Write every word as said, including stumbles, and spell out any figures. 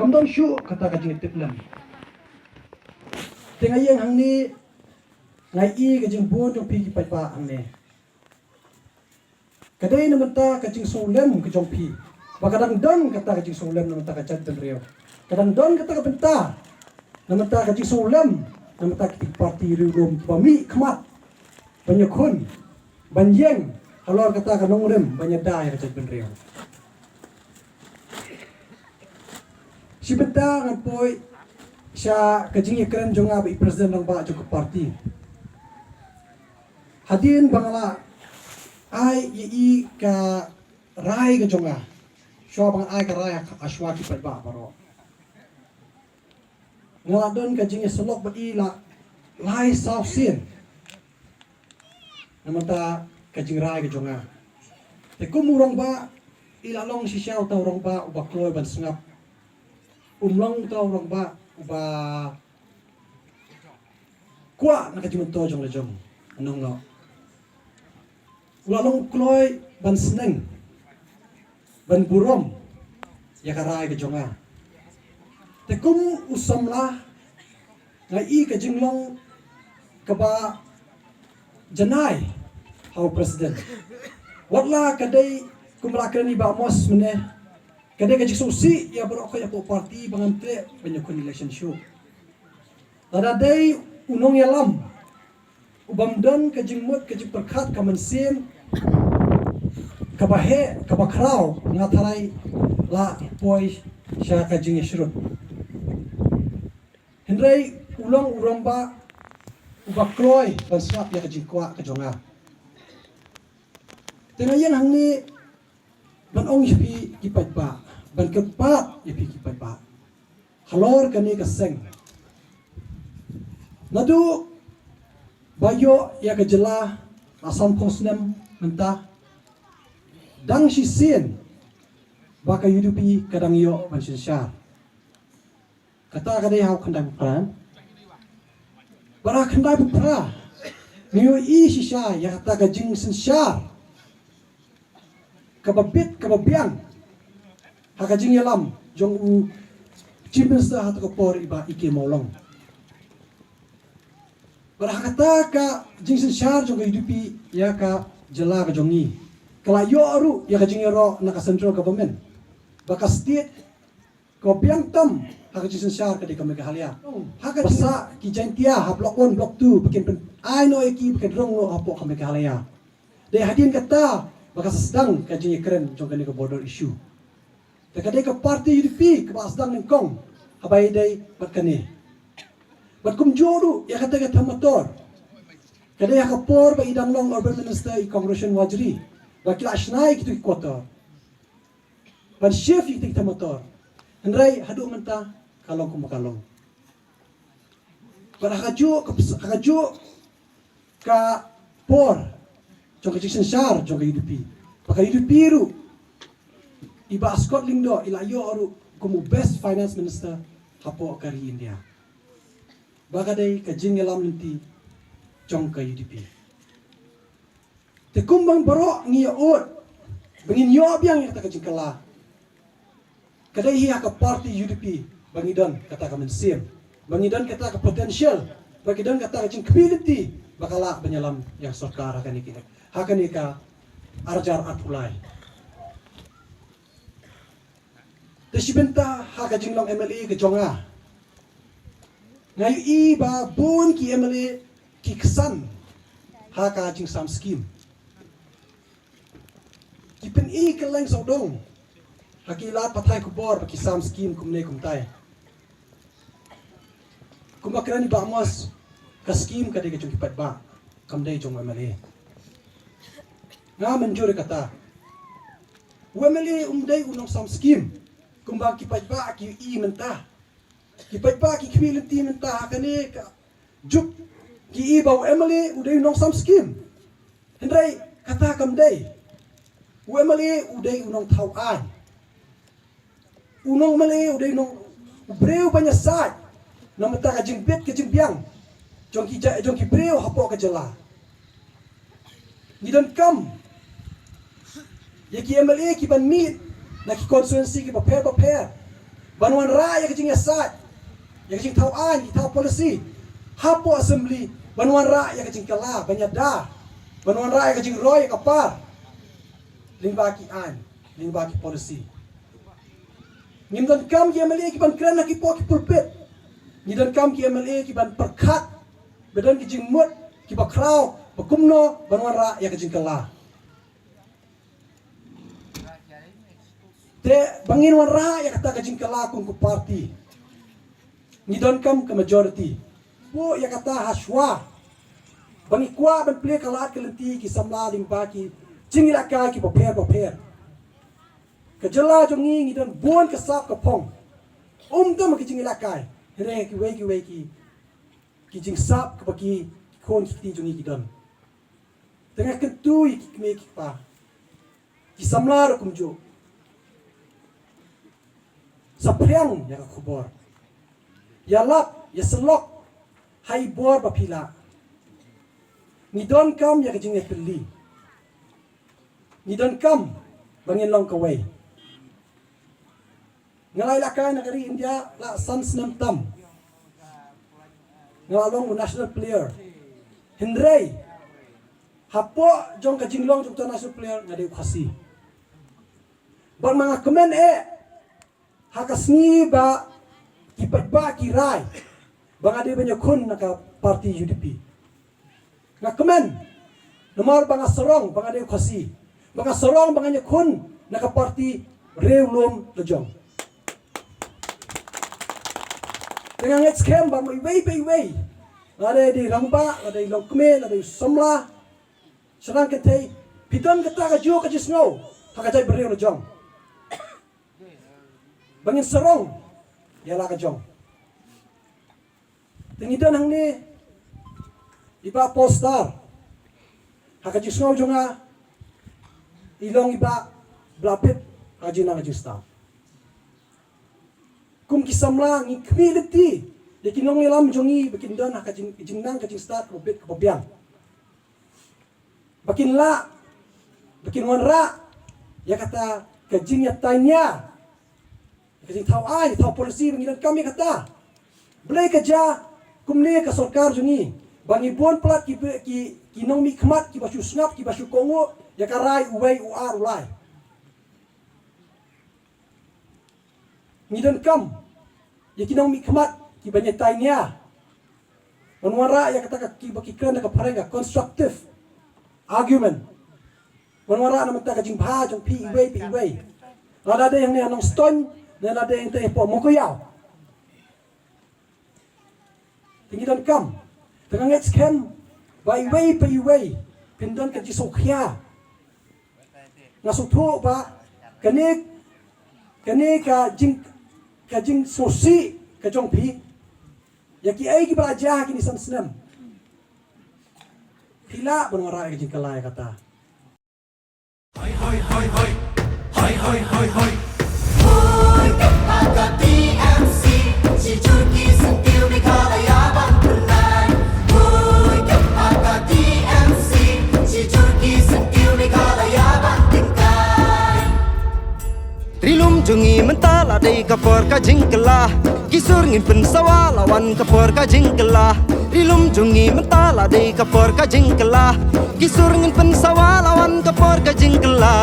Don shuh kata ka jingtip lem. Te nga ïeng hangne, nga i ka jingbun jong phi ki paidbah hangne. Ka dei na mynta ka jingsngewlem ka jong phi. Ba ka dang don kata ka jingsngewlem na mynta ka jaitbynriew. Ka dang don kata ka bynta na mynta ka jingsngewlem na mynta ki parti riewlum ba mih khmat ban ïakhun, ban ïeng halor kata ka nongrim ban ïada ïa ka jaitbynriew. Shi bynta ngan poi sha ka jingïakren jong nga bad i president rangbah jong ka parti. Hadien ba nga la ai ïa i ka rai ka jong nga, shuwa ba nga ai ka rai ha shuwa ki paidbah baroh, nga la don ka jingïasyllok bad i la lai saw sien na mynta ka jingrai ka jong nga. Te kum u rangbah, i la long shisha uta u rangbah uba kloi ban sngap. Um long uta u rangbah uba kwah na ka jingmyntoi jong la jong, nong no. U la long u kloi ban sneng, ban burom ïa ka rai ka jong nga. Te kum u samla, nga i ka jinglong kaba janai ha u president. Wat la ka dei kum ba la kren i Bah Amos mynne, ka dei ka jingsngewsih ïa baroh khoit hapoh parti ba ngam treh ban ïakhun election shuh. Lada dei u nongïalam u bym don ka jingmut ka jingpyrkhat ka mynsiem kaba heh kaba khraw, nga tharai la poi sha ka jingïashrut. Hynrei u long u rangbah uba kloi ban sngap ïa ka jingkwah ka jong nga. Te nga ïeng hangne ban ong ïa phi ki paidbah, ban kyrpad ïa phi ki paidbah halor kane ka seng. Naduh ba ïoh ïa ka jylla la sanphew snem mynta, dang shisien ba ka U D P ka dang ïoh ban synshar. Kata ka dei ha u khyndai phew phra. Bad ha u khyndai phew phra ngi ïohi shisha ïa kata ka jingsynshar kaba bit kaba biang ha ka jingïalam jong u Chief Minister ha kata ka por, i Bah E K Mawlong. Bad ha kata ka jingsynshar jong ka U D P ïa ka jylla ka jong ngi, ka la ïoh ruh ïa ka jingïaroh na ka central government ba ka state ka biang tam ha ka jingsynshar ka dei ka Meghalaya. Ha ka jingïaroh ki Jaintia ha Block One, Block Two, ba kin pyn-, ai noh ïa ki ba kin rung noh hapoh ka Meghalaya. Dei hadien kata ba ka sa sdang ka jingïakren jong kane ka border issue. Te ka dei ka party U D P kaba sdang nyngkong haba ïadei bad kane. Bad kumjuh ruh ïa kata ka Thamator, ka dei ha ka por ba i dang long urban minister i Kong Roshan Warjri ba ki la shna ïa kito ki quarter ban shift ïa kito ki Thamator. Hynrei haduh mynta ka long kumba ka long. Bad ha kajuh ka, ha kajuh ka por jong ka jingsynshar jong ka U D P, ba ka U D P ruh, i Bah Scott Lyngdoh i la ïoh ruh kum u best finance minister hapoh ka ri India. Ba ka dei ka jingïalam lynti jong ka U D P. Te kumba baroh ngi ïohi ba ngin ïoh biang ïa kata ka jingkylla, ka dei hi ha ka party U D P ba ngi don kata ka mynsiem, ba ngi don kata ka potential, ba ngi don kata ka jingkhmih lynti ba ka lah ban ïalam ïa ka sorkar ha kane ka, ha kane ka arhajar arphew lai. Te shi bynta ha ka jinglong M L A ka jong nga, nga ïohi ba bun ki M L A ki ksan ha ka jingsam skim. Ki pyni kylleng sawdong ha ki lad pathai khubor ba ki sam skim kumne kumtai. Kumba kren i Bah Amos, ka skim ka dei ka jong ki paidbah, kam dei jong u M L A. Nga mynjur ïa kata. U M L A um dei u nongsam skim kumba ki paidbah ki ïohi mynta. Ki paidbah ki khmih lynti mynta ha kane ka juk, ki ïohi ba u M L A u dei u nongsam skim. Hynrei kata kam dei. U M L A u dei u nongthaw aiñ. U nong M L A u dei u nong, u briew ban ïasaid na mynta ka jingbit ka jingbiang jong ki ja-, jong ki briew hapoh ka jylla. Ngi donkam ïa ki M L A kiban mih na ki constituency kiba pher ba pher, Ban wanrah ïa ka jingïasaid, ïa ka jingthaw aiñ, jingthaw policy hapoh assembly, ban wanrah ïa ka jingkylla, ban ïada, ban wanrah ïa ka jingroi ïa ka par lyngba ki aiñ, lyngba ki policy. Ngim donkam ki MLA ki ban kren ha ki poh ki pulpit. Ngi donkam ki MLA ki ban pyrkhat, ba don ki jingmut kiba khraw ba kumno ban wanrah ïa ka jingkylla. Te ba ngin wanrah ïa kata ka jingkylla kum ka party, ngi donkam ka majority. Buh ïa kata ha shuwa. Ba ngi kwah ban plie ka lad ka lynti ki samla lyngba ki jingïalehkai kiba pher ba pher. Ka jylla jong ngi ngi don bun ka sap ka phong. Ym tang ki jingïalehkai, hynrei kiwei kiwei ki, ki jingsap kaba ki khun ki kti jong ngi ki don. Te nga kyntu ïa ki kmie ki kpa, ki samla ruh kumjuh, saphriang ïa ka khubor, ïalap ïasyllok ha i bor ba phi lah. Ngi donkam ïa ka jingïatylli. Ngi donkam ba ngin long kawei. Nga la ïalehkai na ka ri India la san snem tam. Nga la long u national player. Hynrei hapoh jong ka jinglong jong uta national player nga dei u Khasi. Bad ma nga kmen eh ha ka sngi ba ki paidbah ki rai ba nga dei ban ïakhun na ka party UDP. Nga kmen namar ba nga sarong ba nga dei u Khasi, ba nga sarong ba ngan ïakhun na ka party riewlum la jong. Te nga ngeit skhem ba ma iwei pa iwei, lada dei rangbah, lada dei longkmie, lada dei samla, shnong kynthei, phi don kata kajuh ka jingsngew ha ka jaitbynriew la jong, ba ngin sarong ïa la ka jong. Te ngi don hangne i Bah Paul Star. Ha ka jingsngew jong nga, i long i bah ba la bit ha ka jingnang ka jingstad. Kum ki samla ngi khmih lynti ïa ki nongïalam jong ngi ba kin don ha ka jing, jingnang ka jingstad kaba bit kaba biang, ba kin lah, ba kin wanrah ïa kata ka jingïatainia, ka jingthaw aiñ, thaw policy ba ngi donkam ïa kata. Balei ka jia kumne ka sorkar jong ngi, ba ngi bun palat ki, ki, ki nongmihkhmat kiba shu sngap, kiba shu kohnguh ïa ka rai uwei, u ar, u lai. Ngi donkam ïa ki nongmihkhmat kiba ïatainia. Ban wanrah ïa kata ka, kiba ki kren da ka phareng ka constructive argument. Ban wanrah na bynta ka jingbha jong phi iwei pa iwei. Lada dei hangne ha Nongstoiñ, ne lada dei hangtei hapoh Mowkaiaw. Te ngi donkam, te nga ngeit skhem ba iwei pa iwei phin don ka jingsngewkhia. Nga sngewthuh ba kane, kane ka jing, ka jingsngewsih ka jong phi ïa kiei kiba la jia ha kine san snem, phi lah ban wanrah ïa ka jingkylla ïa kata. Hoi, hoi, hoi, hoi. Hoi, hoi, hoi, hoi. Hoi, ka paka T M C, shi jur ki syntiew Meghalaya ban pynlait. Hoi, ka paka T M C, shi jur ki syntiew Meghalaya ban tyngkai. Ri lum jong ngi mynta la dei ka por ka jingkylla. Ki sur ngin pynsawa la wan ka por ka jingkylla. Ri lum jong ngi mynta la dei ka por ka jingkylla. Ki sur ngin pynsawa la wan ka por ka jingkylla.